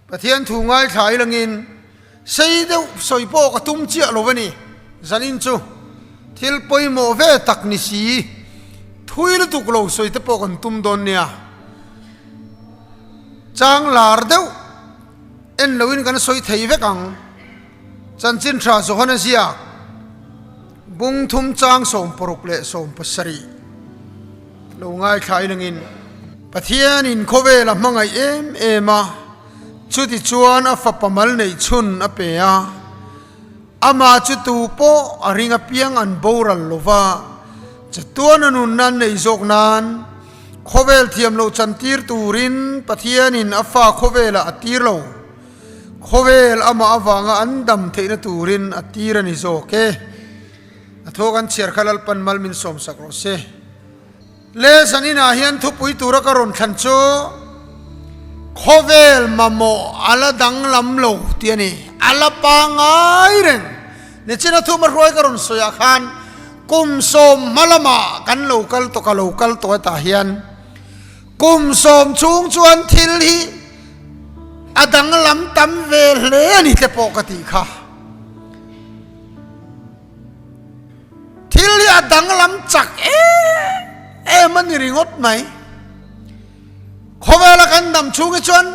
Pathian thu ngaithla i langin sei deuh sawi pawh ka tum chiah lo a ni. Zanin chu thil pawimawh ve tak ni si, thui lutuk lo sawi te pawh kan tum dawn nia. Chang lar deuh en loin kan sawi thei vek ang. Chanchin tha Johana ziak bung thum chang 60 leh 70 lo ngaithla i langin, Pathianin khawvel a hmangaih em em a, chuti chuan a fapa mal neih chhun a pe a, amah chu tu pawh a ring apiang an boral lo va, chatuan a nunna an nei zawk nan khawvel thiam loh chantir turin Pathianin a fa khawvelah a tir lo. Khawvel amah avanga an dam theihna turin a tir a ni zawk e. A thaw kan chhiar kha Lalpan mal min sawmsak rawh se. Le zaninah hian thupui tura ka rawn thlan chu Khawvel mamawh a la danglam lo tih a ni. A la pangai reng. Nichina thuma hruai ka rawn sawiah khan kum sawm hma lamah kan lo kal tawh ka lo kal tawh hetah hian Kum sawm chhung chuan thil hi a danglam tam ve hle a ni te pawh ka tih kha. Thil hi a danglam chak em em a ni ringawt mai. Khawvela kan dam chhung hi chuan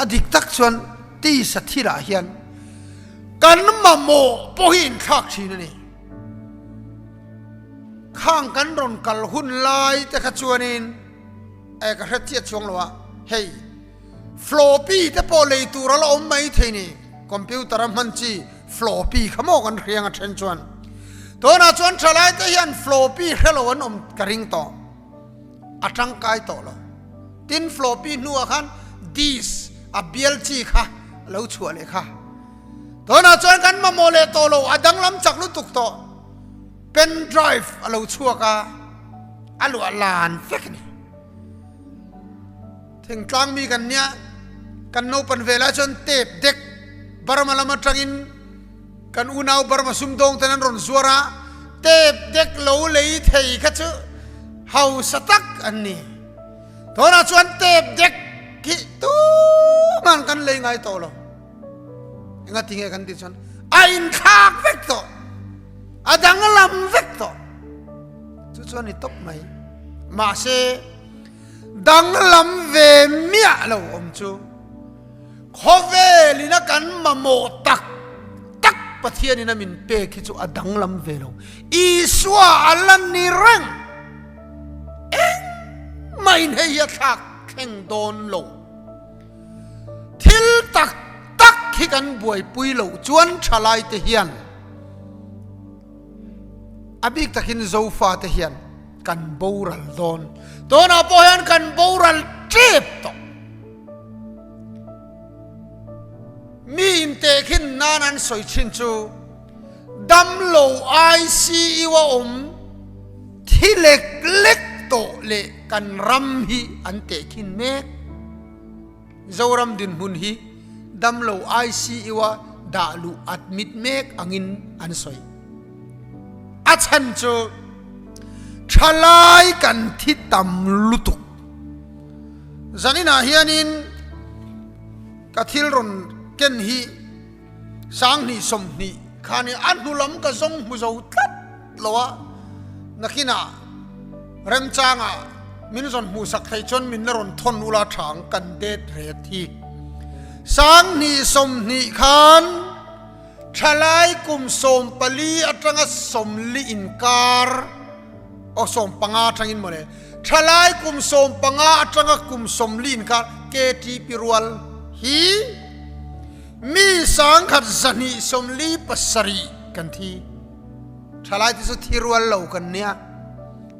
a dik tak chuan tisa thilah hian kan mamawh pawh hi inthlak thin a ni. Khang kan rawn kal hun lai te kha chuanin e ka hre chiat chuang lo a, hei floppy te pawh lei tur a la awm mai thei ni, computer a hman chi floppy kha maw kan hriang a then chuan tunah chuan thalai te hian floppy hre lo an awm ka ring tawh, a tangkai tawh lo, tin floppy hnuah khan disk a bial chi kha a lo chhuah leh kha. Tunah chuan kan mamawh leh tawh lo, a danglam chak lutuk tawh. Pen drive a lo chhuak a, a luah lan vek a ni. Thingtlang mi kan nia, kan naupan ve lai chuan tape deck Burma lam atangin kan unau Burma sumdawng ten an rawn zuar a, tape deck lo lei thei kha chu hausa tak an ni. Tunah chuan tape deck hi tuman kan lei ngai tawh lo. Enga tinge kan tih chuan a inthlak vek tawh, a danglam vek tawh. Chu chuan i tawp mai. Mahse danglam ve miah lo awm chu khawvelin a kan mamawh tak tak Pathianin a min pek hi chu a danglam ve lo. Isua a la ni reng. Engmah in hei hi a thlak thleng dawn lo. Thil tak tak hi kan buaipui loh chuan thalai te hian a bik takin Zofa te hian kan boral dawn. Tunah pawh hian kan boral tep tawh. Mi intehkhin nan an sawi thin chu damlo ICU a awm thi lek lek tawh leh kan ram hi an tehkhin mek. Zoram dinhmun hi damlo ICU-a dah luh admit mek angin an sawi. A chhan chu thalai kan thi tam lutuk. Zaninah hianin ka thil rawn ken hi 20 20 kha ni a hnu lam ka zawng hmu zo tlat lo a, nakinah remchangah min zawn hmuhsak thei chuan min la rawn thawn ula tha ang kan det ret hi. 20 20 khan thalai kum 14 atanga 40 inkar aw 15 atangin mawle thalai kum 15 atanga kum 40 inkar KTP rual hi mi 1247 kan thi. Thalai te chu thi rual lo kan nia,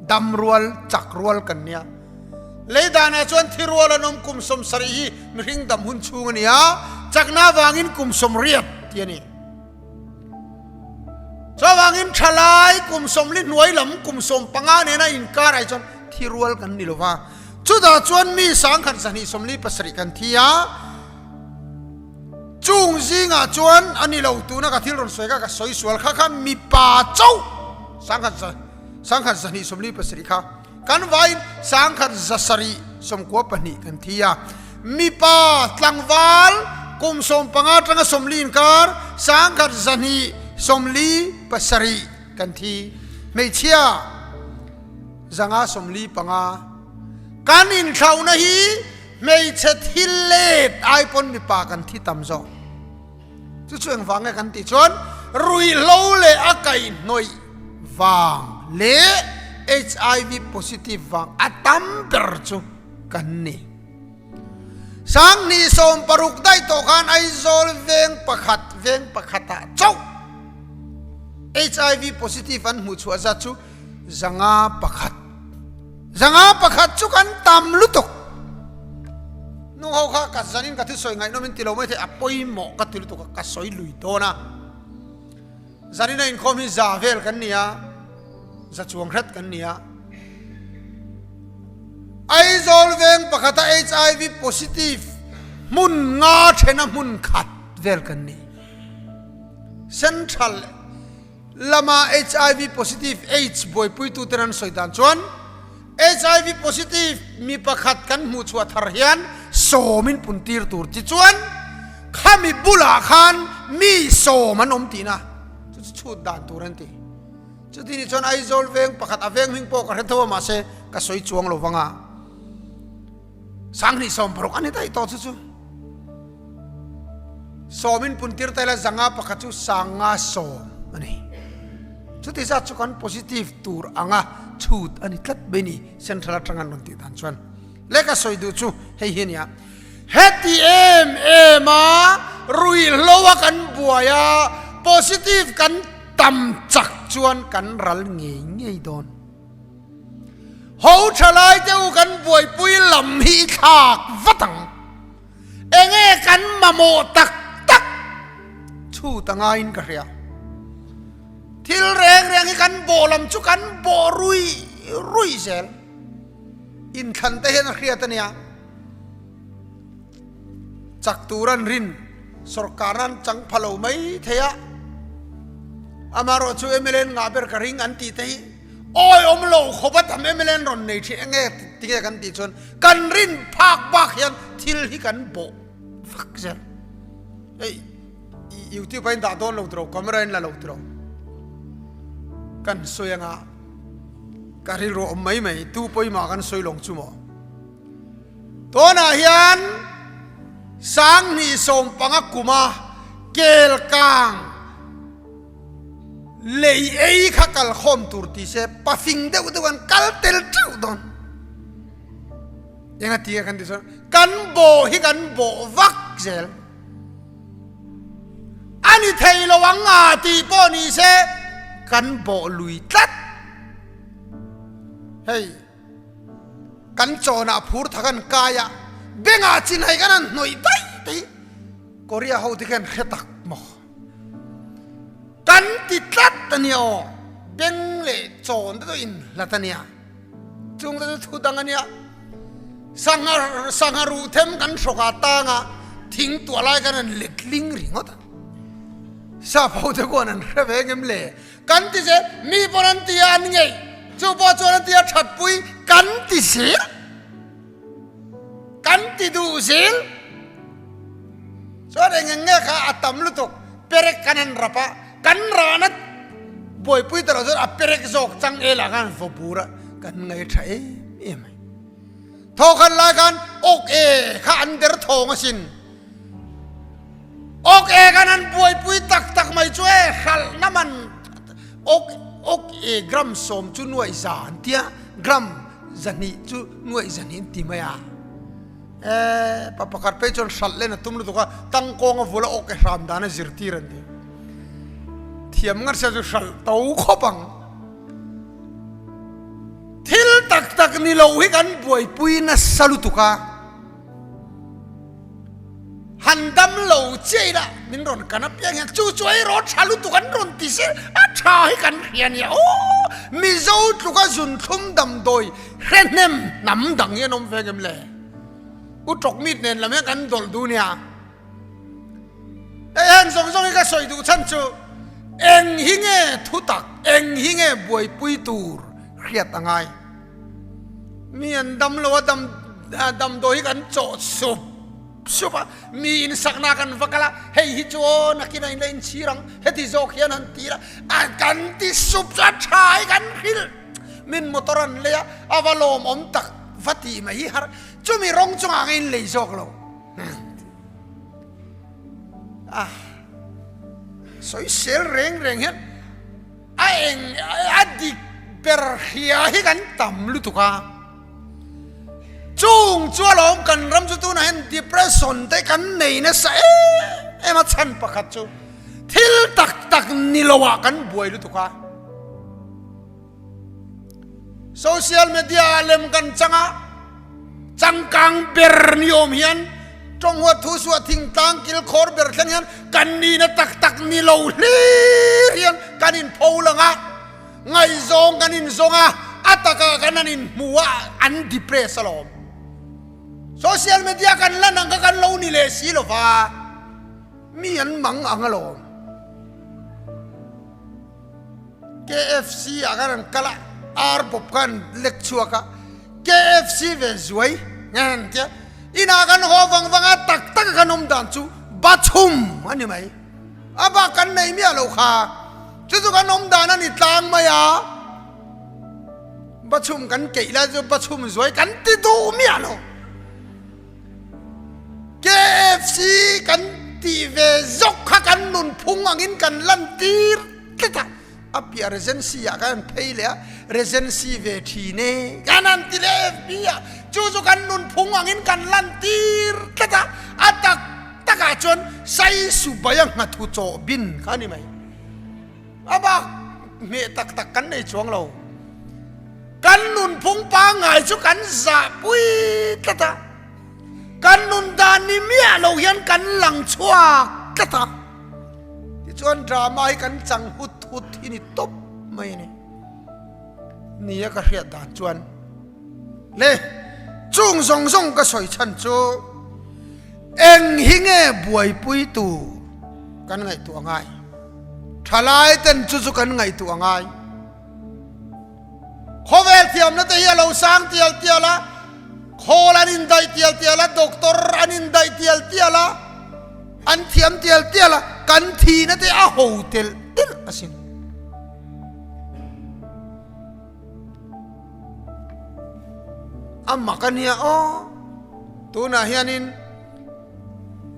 dam rual, chak rual kan nia. Lei danah chuan thi rual an awm kum 70 hi mihring dam hun chhung a ni a, chakna avangin kum 80 tih a ni. Chuvangin thalai kum 40 hnuai lam kum 15 nena inkar ah chuan thi rual kan ni lo va. Chutah chuan mi 1247 kan thi a. Chung zingah chuan a ni lo tuna ka thil rawn sawi kha ka sawi sual kha kha mipa chauh 1247 kha kan vaiin 1072 kan thi a, mipa tlangval. kum 15 atanga 40 inkar 1247 kan thi. Hmeichhia 545. Kan inthlauhna hi hmeichhe thil let ai pawn mipa kan thi tam zawk. Chu chu engvang nge kan tih chuan ruihhlo leh a kaihhnawih vang leh HIV positive vang a tam ber chu kan ni. 2016 daih tawh khan Aizawl veng pakhat veng pakhatah chauh HIV positive an hmuh chhuah zat chu 501. 501 chu kan tam lutuk. Nu ho kha ka zanin ka thusawi ngaihnawm in ti lo mai thei a pawimawh ka ti lutuk a ka sawi lui dawn a. Zanin a inkhawm hi za vel kan ni a, za chuang hret kan ni a. Aizawl veng pakhata HIV positive hmun nga thena hmun khat vel kan ni. Central lama HIV positive AIDS buaipuitu ten an sawi dan chuan HIV positive mi pakhat kan hmuh chhuah thar hian sawmin puntir tur ti chuan khami bulah khan mi sawm an awm tihna chu chu chhut dan tur an ti. Chuti ni chuan Aizawl veng pakhat a veng hming pawh ka hre tho a mahse ka sawi chuang lo vang a. 2016 a ni daih tawh chu chu. Sawmin puntir ta ila 501 chu 510 a ni. Chuti zat chu kan positive tur anga chhut a ni tlat mai ni central atang an rawn tih dan chuan. Le ka sawi duh chu hei hi a nia. Heti em em a ruihhlo a kan buai a positive kan tam chak chuan kan ral ngei ngei dawn. Ho thalai te u kan buaipui lam hi i thlak vat ang. Enge kan mamawh tak tak chhut a ngaiin ka hria. Thil reng reng hi kan bawh lam chu kan bawh rui rui zel. Inthlan te hian a hriat a nia. Chak tur an rin sorkar an chang pha lo mai thei a. Amaherawh chu mla an ngah ber ka ring an tih te hi awi awm lo khawp a tam mla an rawn nei thin enge tinge kan tih chuan kan rin phak bak hian thil hi kan bawh vak zel. Hei youtube a in dah dawn lo tiro camera in la lo tiro kan sawi anga ka rilru awm mai mai tu pawimah kan sawi lawng chu maw. Tunah hian 2015 kuma Kelkang lei ei kha kal khawm tur ti se pafing deuh deuh an kal tel teuh dawn. Enga ti kan ti chuan kan bawh hi kan bawh vak zel. Ani thei lo ang a tih pawh ni se kan bawh lui tlat. Hei. Kan chawnah phur tha kan kai a, bengah chinhai kan han hnawih daih te hi Korea ho te khian hre tak maw? Kan ti tlat a nia aw, beng leh chawn te chu inhlat a nia, chung te chu thu dang a nia. Sangha sangha ruh them kan hrawk ah tang a, thing tuah lai kan han let ling ringawt a, sap ho te khuan an hre ve ngem le? Kan ti zel, mi pawn an ti a an ngeih, chu pawh chuan an ti a thatpui kan ti zel, kan ti duh zel. Chuan eng eng nge kha a tam lutuk, perek kan han rap a, kan rana buaipui ta lo chuan a perek zawk chang el ah khan vaw bur a, kan ngaih tha em em mai. Thaw khan lai khan awk e kha an der thawng asin. Ok e kan an buaipui tak tak mai chu e hralhna man ok ok e gram sawm chu nuaih za an tia gram zahnih chu nuaih zahnih an ti mai a e pa pakhat phei chuan hralh len a tum lutuk a tangkawng a vula ok e hram dan a zirtir an ti thiam ngat sia chu hralh to khawp ang thil tak tak ni lo hi kan buaipui nasa lutuk a. Han dam lo chiah ila min rawn kan apiang hian chu chu ei rawh tha lutuk an rawn ti se a tha hi kan hria nia aw Mizo tluka zunthlum damdawi hre hnem hnam dang hi an awm ve ngem le U Tawkmit nen lam hian kan dawlh duh nia hei heng zawng zawng hi ka sawi duh chhan chu eng hi nge thutak eng hi nge buaipui tur hriat a ngai. Mi an dam lo a dam damdawi hi kan chawh sup. sup a, mi in sakna kan va kal a, hei hi chu aw nakin a in la inchhir ang, heti zawk hian han ti la, a kan ti sup chu a tha hi kan hrilh, min motor an lei a, a va lawmawm tak va tih mai hi har, chumi rawng chungah ang in lei zawk lo. A sawisel reng reng hian a eng a dik ber hria hi kan tam lutuk a. Chung chu alawm kan ram chu tunah hian depression te kan nei nasa em em a chhan pakhat chu thil tak tak ni lo ah kan buai lutuk a. Social media ah lem kan chang a, changkang ber ni awm hian tawng huat thu suah thingtlang kil khawr ber thleng hian kan nihna tak tak ni lo hlir hian kan inpho lang a. Ngaihzawng kan inzawng a, a takah kan han inhmu a, an depress alawm. Social media kan lan ang kha kan lo ni leh si lova, mi an mang ang alawm. KFC ah khan an kal a, ar bawp kha an lek chhuak a, KFC ve zuai nge an tia, inah kan haw vang vang a, tak taka kan awm dan chu bachhum a ni mai. A bak kan nei miah lo kha. Chu chu kan awm dan a ni tlang mai a. Bachhum kan keih lai chu bachhum zuai kan ti duh miah lo. KFC kan tih ve zawk kha kan nunphung angin kan lantir tlat a. A piah Regency ah khan an phei leh a, Regency ve thin e kan han ti leh FB ah. Chu chu kan nunphung angin kan lantir tlat a, a tak takah chuan Saisubaia nghathu chawh bin kha a ni mai. A bak hmeh tak tak kan nei chuang lo. Kan nunphung pangngai chu kan zahpui tlat a, kan nun dan ni miah lo hian kan lang chhuak tlat a. Tichuan drama hi kan chang hut hut hi ni tawp mai a ni. Nia ka hriat dan chuan le chung zawng zawng ka sawi chhan chu eng hi nge buaipui tu kan ngaihtuah ngai. Thalai ten chu chu kan ngaihtuah ngai. Khawvel thiamna te hi a lo sang tial tial a, khawl an indaih tial tial a, doctor an indaih tial tial a, an thiam tial tial a, kan thihna te a ho telh telh asin. A mak a nia aw, tunah hianin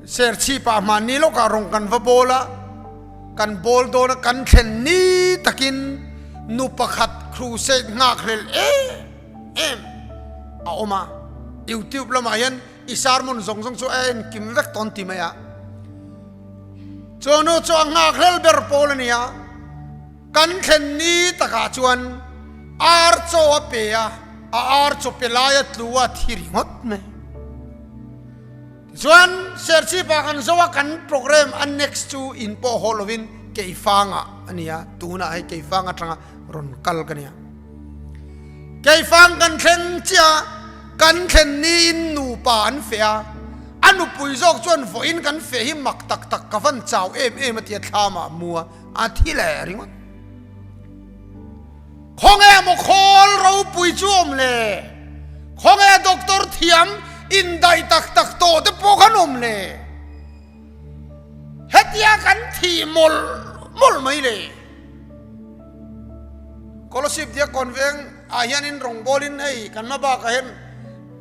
Serchhipah hmanni lawkah rawng kan va bawl a, kan bawl dawn a, kan thlen ni takin nu pakhat crusade nghak hlel em em a awm a, youtube lamah hian i sermon zawng zawng chu a enkim vek tawn ti mai a, chu nu chu a nghak hlel ber pawl a ni a, kan thlen ni takah chuan ar chaw a pe a, a ar chaw pe lai a tlu a thi ringawt mai. Tichuan Serchhip-ah kan zo a, kan programme a next chu in pawh haw lovin Keifangah a ni a, tunah hei Keifang atanga rawn kal ka nia. Keifang kan thleng chiah a, kan thlen niin nupa an feh a, a nupui zawk chuan vawiin kan feh hi mak tak tak ka van chau em em a tia thlamah a mu a, a thi leh ringawt. Khawnge maw khawl ropui chu awm le? Khawnge doctor thiam indaih tak tak tawh te pawh khan awm le? Hetia kan thih mawlh mawlh mai le. Kolosip Diakkawn veng ah hianin rawngbawlin hei kan hma bakah hian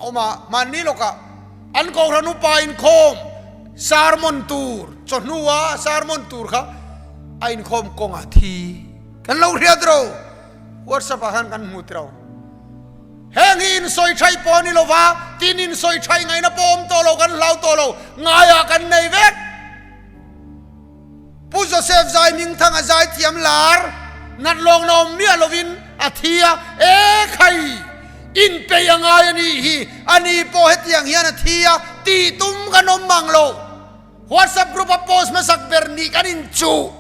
a awm a, hmanni lawkah an kohhran upa inkhawm sermon tur chawhnua sermon tur kha a inkhawm kawngah thi. Kan lo hriat ro, WhatsApp ah khan kan hmu tiro. Heng hi in sawi thai pawh ni lova, tin in sawi thai ngaihna pawh awm tawh lo, kan hlau tawh lo, ngaiah kan nei vek. Pu Joseph Zai Hmingthang a zai thiam lar, nat lawng na awm miah lovin a thi a, e khai, in peih a ngai a nih hi, a ni pawh hetiang hian a thi a, tih tum kan awm mang lo. WhatsApp group a post hmasak ber nih kan inchuh.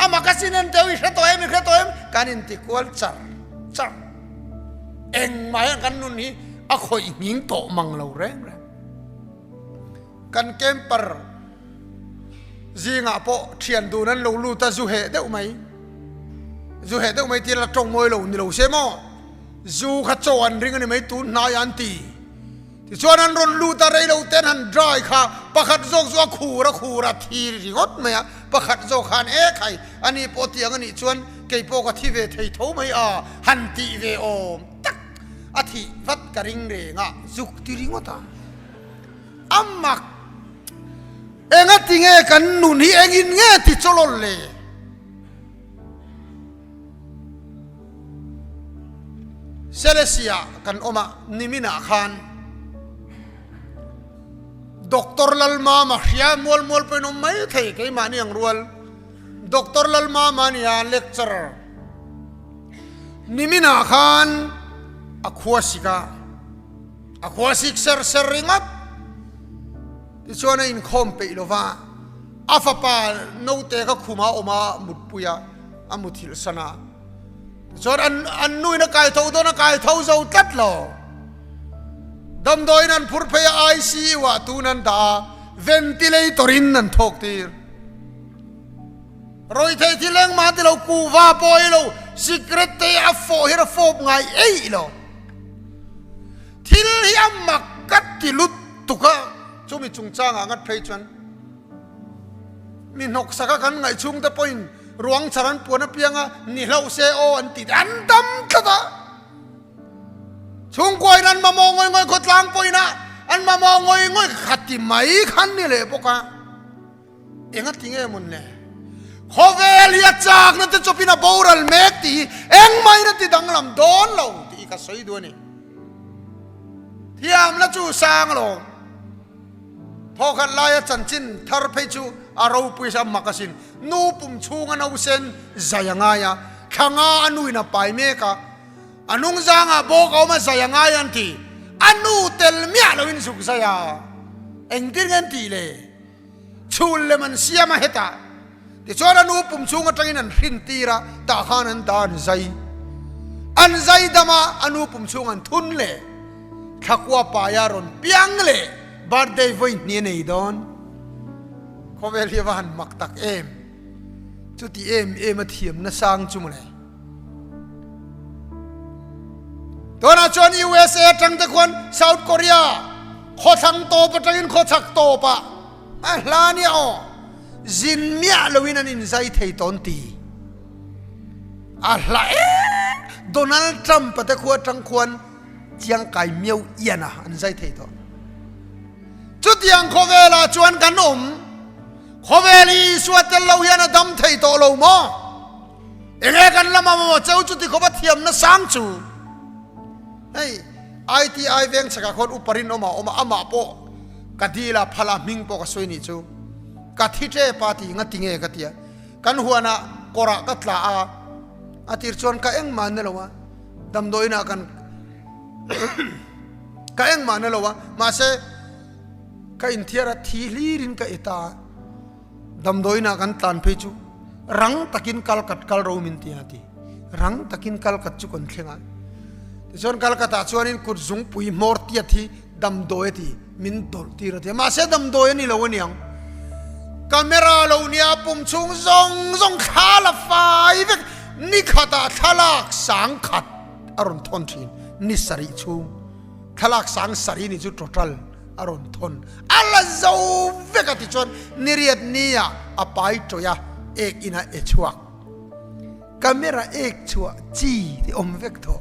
A magazine en deuh i hre tawh em i hre tawh em kan inti kual char char. Engmah hian kan nun hi a khawih nghing tawh mang lo reng reng. Kan camper zingah pawh thian dun an lo lut a zu heh deuh mai. Zu heh deuh mai tir la tawng mawi lo ni lo se maw. Zu kha chaw an ring a ni mai tun hnai an ti. Tichuan an rawn lut a, reilo ten han dry kha pakhat zawk chu a khur a khur a thi ringawt mai a, pakhat zawk khan e khai ani pawh tiang anih chuan kei pawh ka thi ve thei tho mai a han tih ve awm tak a thih vat ka ring reng a zuk ti ringawt a. A mak enga tinge kan nun hi engin nge ti chawlawl le? Selesia kan awm a, niminah khan Doctor Lalmama hria mual mual pawhin awm mai thei keimahni ang rual Doctor Lalmama nia lecturer niminah khan a khua sik a, a khua sik ser ser ringawt tichuan a inkhawm peih lova a fapa naute kha khuma awm a mutpui a. A muthilh san a, tichuan an an nuin a kai tho dawn a kai tho zo tlat lo. Damdawiin an phur phei a, ICU ah tun an dah a, ventilator in an thawk tir. Rawithei thil engmah ti lo, kuhva pawh ei lo, cigarette te a fawh hian a fawp ngai eih lo. Thil hi a mak ka ti lutuk a, chumi chungchangah ngat phei chuan Mi hnawksaka kan ngaih chhungte pawhin ruang char an puan apianga ni hlauh se aw an ti an dam tlat a. Chhungkuain an mamawh ngawi ngawi khawtlang pawhin a an mamawh ngawi ngawi kha ti mai khan ni leh bawk a. Enga ti nge mawn le? Khawvel hi a chakna te chawpin a boral mek tih hi engmahin a ti danglam dawn lo tih hi ka sawi duh a ni. Thiamna chu sang alawm. Thawkhat laia chanchin thar phei chu a ropui sa mak asin. Nu pum chhunga nausen zai a ngai a, thla nga a nuin a pai mek a, a nungzangah bawk a awm a zai a ngai an ti. A nu tel miah loin zuk zai a, engtin nge an tih le? Chhul lem an siam a hetah. Tichuan a nu pum chhung atangin an hrin tir a, tah khan an dah an zai. An zai dam a, a nu pum chhung an thun leh. Thlakua paia rawn piang leh birthday vawi hnih a nei dawn. Khawvel hi a va han mak tak em. Chuti em em a thiam nasang chu mawle. Tunah chuan USA atang te khuan South Korea khawthlang tawp atangin khawchhak tawpah A hla nia aw, zin miah loin an inzai thei tawn ti. A hla e, Donald Trump a te khu atang khuan chiang kai miau ian a an zai thei tawh. Chutiang khawvelah chuan kan awm, khawvel hi Isua tel lo hian a dam thei tawh lo maw? Enge kan la mamawh cheu chuti khawpa thiamna sang chu? Hei ITI veng chhakah khuan upa rinawm a awm a, amah pawh ka dil a, phala hming pawh ka sawi nih chu. Ka thi tep a ti nga ti nge ka ti a, kan huanah kawrah ka tla a, a tir chuan ka engmah an ni lo a, damdawiinah kan ka engmah an ni lo a, mahse ka inthiar a thi hlirin ka et a, damdawiinah kan tlan phei chu rang takin kal kat kal ro min ti a ti, rang takin kal kat chu kan thleng a, tichuan kal katah chuanin kut zungpui hmawr tiat hi Damdawi a ti, min dawlh tir a ti a, mahse damdawi a ni lo aniang. Camera lo nia pum chhung zawng zawng thla la fai vek, ni khatah thlalak sang khat a rawn thawn thin, ni sarih chhung thlalak sang sarih ni chu total a rawn thawn a la zo vek a ti chuan niriat nia a pai tawih a, ek inah e chhuak. Camera ek chhuah chi ti awm vek tawh.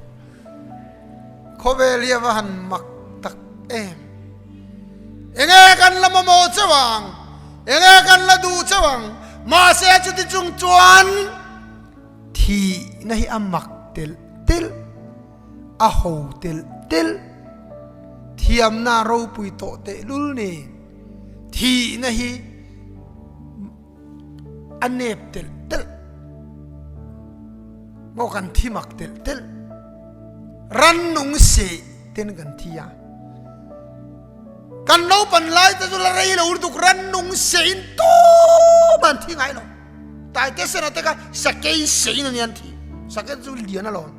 Khawvel hi a va han mak tak em. Enge kan la mamawh cheu ang, enge kan la duh cheu ang, mahse chuti chung chuan thihna hi a mak telh telh, a ho telh telh, thiamna ropui tawh tehlul nen thihna hi A nep telh telh maw kan thi mak telh telh rannung seh ten kan thi a kan naupan lai te chu la rei lo lutuk rannung seh in tum an thi ngai lo tai te sena te kha sakei seh in ani an thi sakei chu lian alawm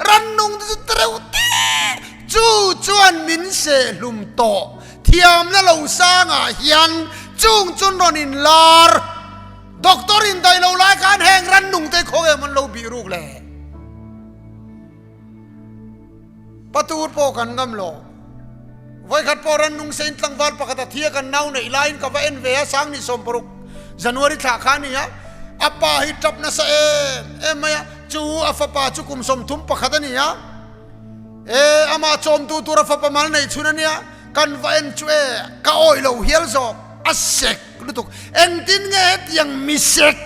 Rannung te chu tereuh te chu chuan min sehhlum tawh thiamna lo sangah hian chung chun rawn in lar. Doctor in daih lo lai khan heng rannung te khaw em an lo bih ruk le. Patur pawh kan ngam lo. Vawikhat pawh rannung sein tlangval pakhat a thi a, kan nau neih laiin ka va en ve a, Sangni 60 January thlah kha a ni a, a pa hi tap nasa em em mai a, chu a fapa chu kum 31 a ni a, e amah chawmtu tur a fapa mal neih chhun a nia, kan va en chu e ka awih lo hial zawk, a sek lutuk, engtin nge hetiang mi sek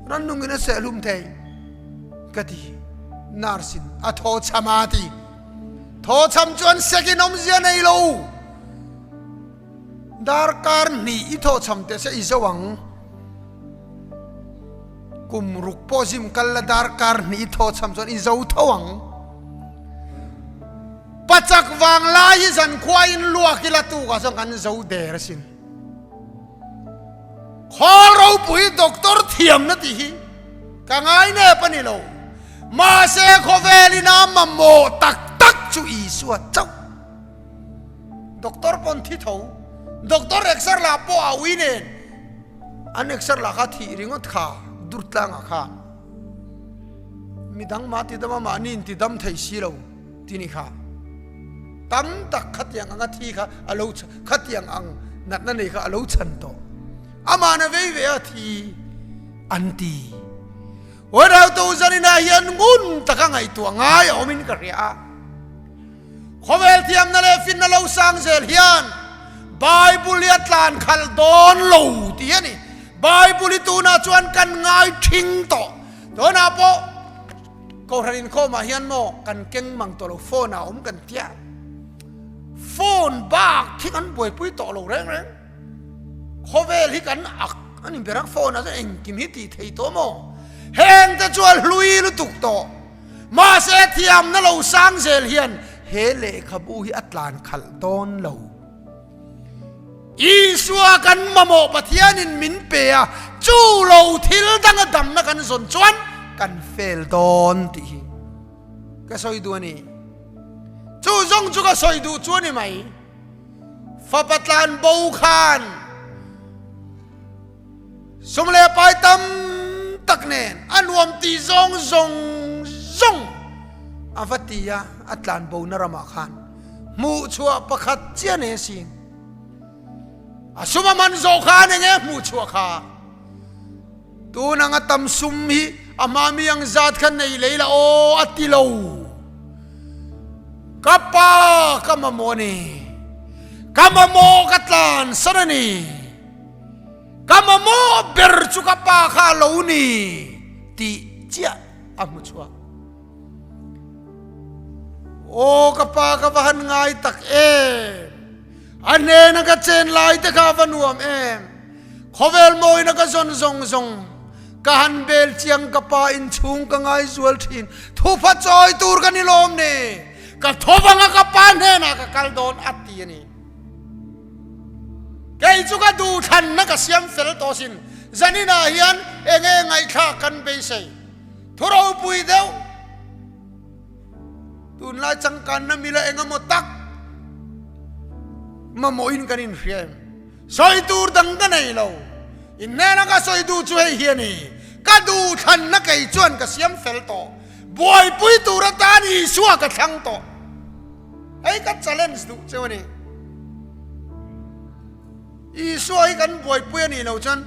rannungin a seh hlum thei ka ti, nurse in a thaw cham a ti. Thawchham chuan sekin awmzia nei lo. Darkar hnih i thawchham teh se i zo ang. Kum ruk pawh zim kal la darkar hnih i thawchham chuan i zo tho ang. Pachak vang lai hi zankhua in luak ila tukah chuan kan zo der asin. Khawl ropui doctor thiamna tih hi ka ngai nep a ni lo. Mahse khawvelin a mamawh tak tak chu Isua chauh. Doctor pawn thi tho, doctor exer lah pawh a ui nen an exer lah kha thih ringawt kha Durtlangah khan midang mah ti dam a mahni in ti dam thei si lo ti ni kha. Tam tak khatiang anga thi kha a lo khatiang ang natna nei kha a lo chhan tawh. Amahna vei ve a thi an ti. Uanautu zaninah hian ngun taka ngaihtuah ngai a awmin ka hria a. Khawvel thiamna leh finna lo sang zel hian Bible hi a tlan khalh dawn lo tih a ni. Bible hi tunah chuan kan ngai thing tawh. Tunah pawh Kohhran inkhawmah hian maw kan keng mang tawh lo, phone ah awm kan tia. Phone bak khi kan buaipui tawh lo reng reng. Khawvel hi kan ak a ni ber a, phone ah chuan engkim hi tih thei tawh maw? Heng te chu a hlui lutuk tawh. Mahse thiamna lo sang zel hian he lehkhabu hi a tlan khalh dawn lo. Isua kan mamawh Pathianin min pe a, chu lo thil danga damna kan zawn chuan kan fail dawn tih hi ka sawi duh a ni. Chu zawng chu ka sawi duh chu a ni mai. Fapa tlan bo khan sum leh pai tam tak nen a nuam ti zawng zawng zawng a va ti a, a tlan bo na ramah khan hmuh chhuah pakhat chiah nei a si. A sum a man zawh khan enge hmuh chhuah kha? Tun anga tam sum hi a hma mi ang zat kha nei lei la aw a ti lo. Ka pa ka mamawh a ni. Ka mamawh ka tlan san a ni. Ka mamawh ber chu ka pa kha a lo ni tih chiah a hmu chhuak. Aw ka pa ka va han ngai tak em. A hnena ka chen lai te kha a va nuam em. Khawvel mawina ka zawn zawng zawng ka han bel chiang ka pa inchhung ka ngai zual thin. Thupa chawi tur ka ni lawm ni. Ka tho vanga ka pa hnenah ka kal dawn a ti a ni. Kei chu ka duhthlanna ka siam fel tawh sin. Zaninah hian enge ngaihthlak kan beisei. Thu ropui deuh. Tunlai changkanna mila engemaw tak mamawhin kan inhria em? Sawi tur dang ka nei lo. In hnena ka sawi duh chu hei hi a ni. Ka duhthlanna kei chuan ka siam fel tawh. Buaipui tur atan Isua ka thlang tawh. Hei ka challenge duh cheu a ni. Isua hi kan buaipui a nih loh chuan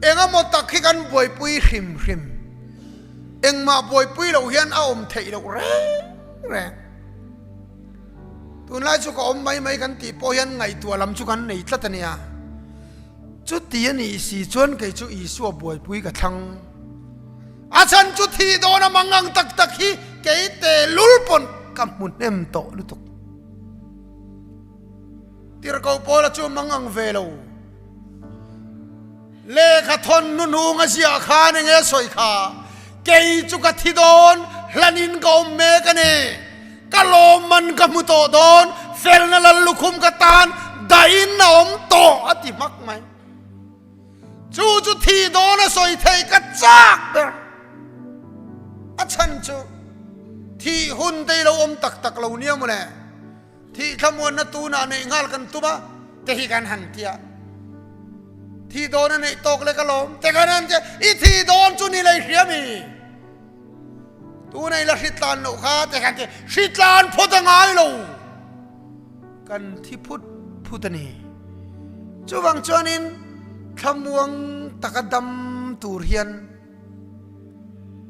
engemaw tak hi kan buaipui hrim hrim. Engmah buaipui loh hian a awm theih loh reng reng. Tunlai chu ka awm mai mai kan tih pawh hian ngaihtuah lam chu kan nei tlat a nia. Chuti a nih si chuan kei chu Isua buaipui ka thlang. A chhan chu thih dawn a mangang tak tak hi kei tehlul pawn ka hmu hnem tawh lutuk. Tirhkoh Paula chu mangang ve lo. Lehkha thawn hnuhnung a ziah khan enge sawi kha, Kei chu ka thi dawn, hlanin ka awm mek a ni. Ka lawmman ka hmu tawh dawn, felna lal lukhum ka tan dahin a awm tawh a ti hmak mai. Chu chu thi dawn a sawi theih ka chak ber. A chhan chu thih hun te i lo awm tak tak lo nia mawle. Thih thlamuanna tunah neih nghal kan tum a, te hi kan han ti a. Thih dawn a neih tawk leh ka lawm te kan han ti a, i thih dawn chu ni lei hria mi? Tuna i la hritlan loh kha te kan ti a, hritlan phawt a ngai lo. Kan thi phut phut a ni. Chuvang chuanin thlamuang taka dam tur hian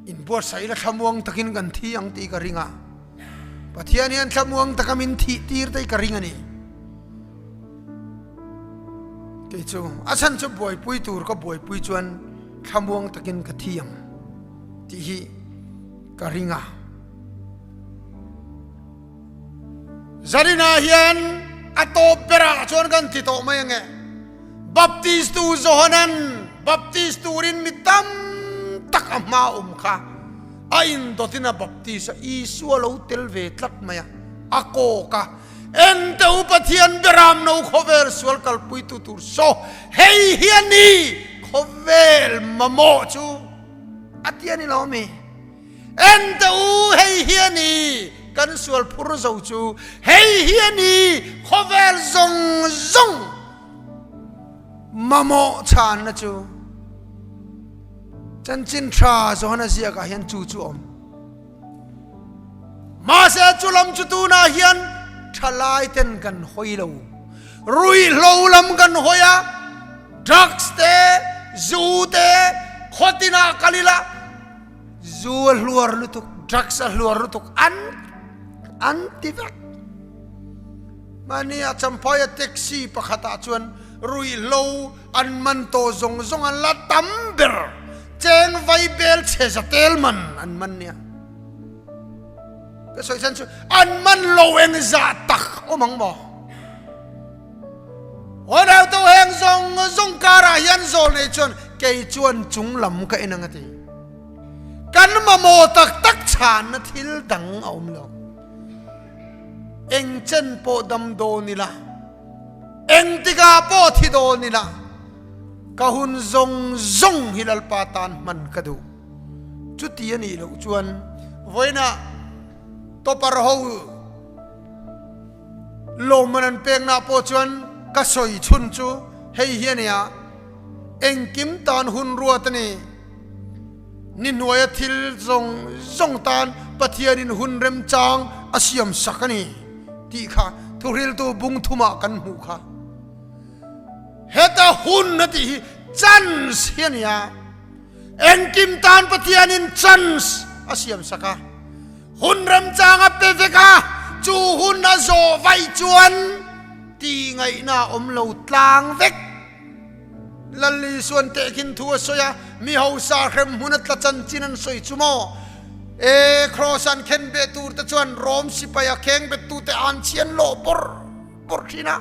inbuatsaih ila thlamuang takin kan thi ang tih ka ring a. Pathian hian thlamuang taka min thih tir te hi ka ring a ni. Kei chu a chhan chu buaipui tur ka buaipui chuan thlamuang takin ka thi ang tih hi ka ring a. Zarina hian a tawp berah chuan kan ti tawh mai ange. Baptist tu Johanan Baptist turin mi tam tak a hma awm kha a indawtin a baptist a, Isua lo tel ve tlat mai a, a kawk a, Ente u Pathian beram no khawvel sual kalpuitu tur saw hei hi a ni khawvel mamawh chu a ti a ni lo mi. En teh u, hei hi a ni kan sual phur zo chu, hei hi a ni khawvel zawng zawng mamawh chhanna chu. Chanchin tha Johana ziakah hian chu chu awm. Mahse chu lam chu tunah hian thalai ten kan hawi lo. Ruihhlo lam kan hawi a, drugs te, zu te, khawtinah kal ila, Zu a hluar lutuk, drugs a hluar lutuk an an ti vek. Mahni a Champhaia taxi pakhatah chuan ruihhlo an man tawh zawng zawng a la tam ber. Cheng vai bel chhe za tel man an man nia. Ka sawi chhan chu an man lo eng zah tak awm ang maw? Unautu heng zawng zawng karah hian zawl nei chuan kei chuan chung lam ka en ang a ti. Kan mamawh tak tak chhanna thil dang a awm lo. Eng chen pawh dam dawn ila, eng tikah pawh thi dawn ila, ka hun zawng zawng hi Lalpa tan hman ka duh. Chuti a nih loh chuan vawiinah topper ho Lawmman an pekna pawh chuan ka sawi chhun chu hei hi a nia, engkim tan hun ruat a ni. Ni hnuaia thil zawng zawng tan Pathianin hun remchang a siam sak a ni tih kha thuhriltu bung thumah kan hmuh kha. Heta hun a tih hi chance hi a nia, engkim tan Pathianin chance a siam sak a. Hun remchang a pe vek a, chu hun a zawh vaih chuan tih ngaihna a awm lo tlang vek. Lal Isuan tehkhin thu a sawi a, mi hausa hrem hmun a tla chanchin an sawi chu maw? E, Kraws an khen beh tur te chuan Rom sipai a kheng bet tute an chhian lawh bawrh bawrh thin a.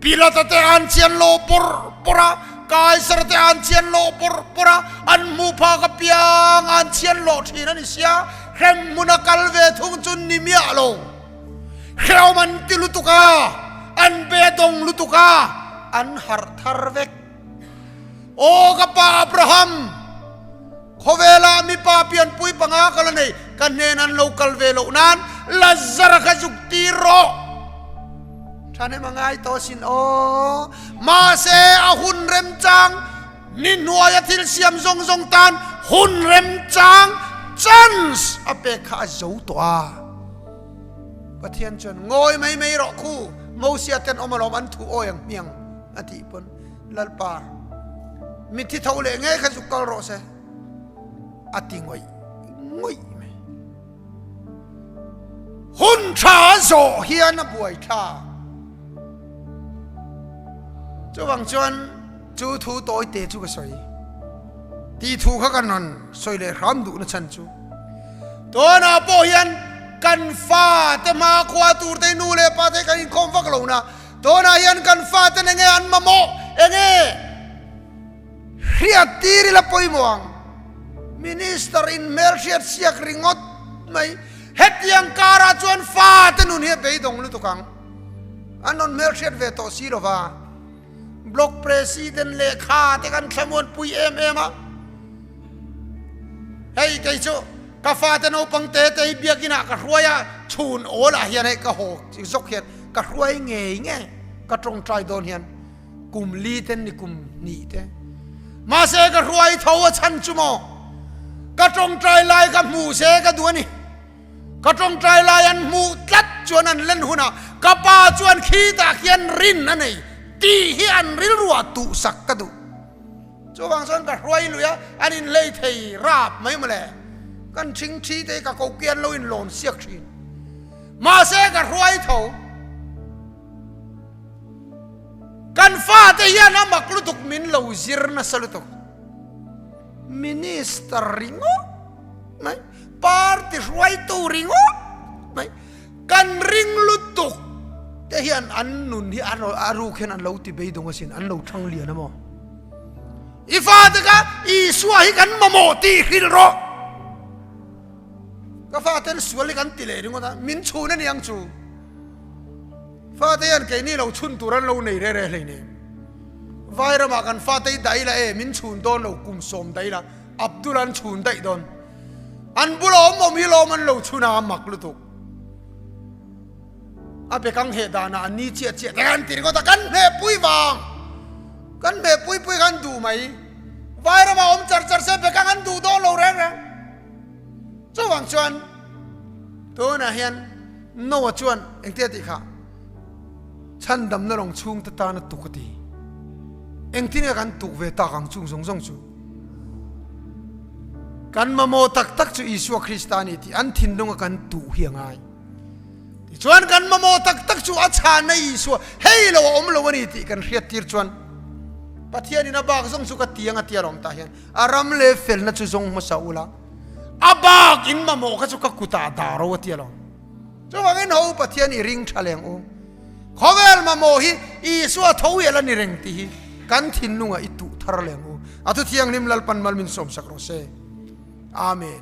Pilata te an chian lo bawrh bawrh a, Kaisara te an chian lo bawrh bawrh a, an hmuh phak apiang an chian loh thin a ni sia, hrem hmun a kal ve thung chu ni miah lo. Hrehawm an ti lutuk a, an bedawng lutuk a, an harh thar vek. Aw ka pa Abraham, khawvelah mipa pianpui panga ka la nei, ka hnen an lo kal ve loh nan Lazara kha zuk tir rawh. Thahnem a ngai tawh asin aw. Mahse a hun remchang ni hnuaia thil siam zawng zawng tan hun remchang chance a pek kha a zo tawh a. Pathian chuan ngawi mai mai rawh khu, Mosia ten awm alawm an thu awi ang hmiang a tih pawn. Lalpa, mitthi tho leh ngei kha zuk kal rawh se, a ti ngawih ngawih mai. Hun tha zawh hian a buai thla. Chuvang chuan chu thu tawi te chu ka sawi. Tih thu kha kan rawn sawi leh hram duhna chhan chu. Tunah pawh hian kan fate hmakhua tur te nu leh pa te kan inkhawm vak lo na. Tunah hian kan faten enge an mamawh, enge hriat tir ila pawimawh ang. Minister in hmelhriat siak ringawt mai. Hetiang karah chuan fate nun hi a beidawng lutuk ang. An rawn hmelhriat ve tawh si lova. Block President lehkha te kan thlamuanpui em em a. Hei kei chu ka fate naupang te te hi biakinah ka hruai a, chhun awlah hian hei ka haw zawk hian ka hruai ngei ngei ka tawngtai dawn hian kum li ten ni kum hnih te mahse ka hruai tho a chhan chu maw ka tawngtai lai ka hmuh se ka duh a ni. Ka tawngtai lai an hmuh tlat chuan an len hunah Ka pa chuan khitah khian rin a nei tih hi an rilruah tuhsak ka duh. Chuvang chuan ka hruai lui a, an inlei thei rap mai mawle. Kan thing thi te hi ka ko kian lo in lawn siak thin. Mahse ka hruai tho. Kan fate hian a mak lutuk min lo zir nasa lutuk. Minister ringawt mai, party hruaitu ringawt mai, kan ring lutuk te hian an nun hi a ruk hian an lo ti beidawng asin, an lo thang lian a maw? I fate kha Isua hi kan mamawh tih hrilh rawh. Ka faten sual hi kan ti leh ringawt a, min chhun a ni ang chu. Fate hian keini lo chhun tur an lo nei re re hleinem. Vai ramah kan fate hi daih la e, min chhun dawn lo kum sawm daih la, Abdul an chhun daih dawn. An bula awm awm hi lawm an lo chhun a, a mak lutuk. A bekang heh danah an ni chiah chiah te kan ti ringawt a, kan hmehpui vang. Kan hmehpui pui khan duh mai. Vai ramah awm char char se bekang an duh dawn lo reng reng. Chuvang chuan tunah hian Noah chuan engtia tih kha chhandamna lawng chhungte tana tuk a ti. Engtin nge kan tuk ve tak ang chung zawng zawng chu? Kan mamawh tak tak chu Isua Krista a ni tih an thinlunga kan tuh hi a ngai. Tichuan kan mamawh tak tak chu a chhanna Isua hei lo a awm lo a ni tih kan hriat tir chuan Pathianin a bak zawng chu ka ti ang a tia lawm tah hian a ram leh felna chu zawng hmasa ula a bak in mamawh kha chu ka kutah dah ro a ti alawm. Chuvangin ho Pathian i ring tha leng u. Khawvel mamawh hi Isua tho hi a la ni reng tih hi kan thinlungah i tuh thar leng u. A thu thianghlim Lalpan mal min sawmsak rawh se. Amen.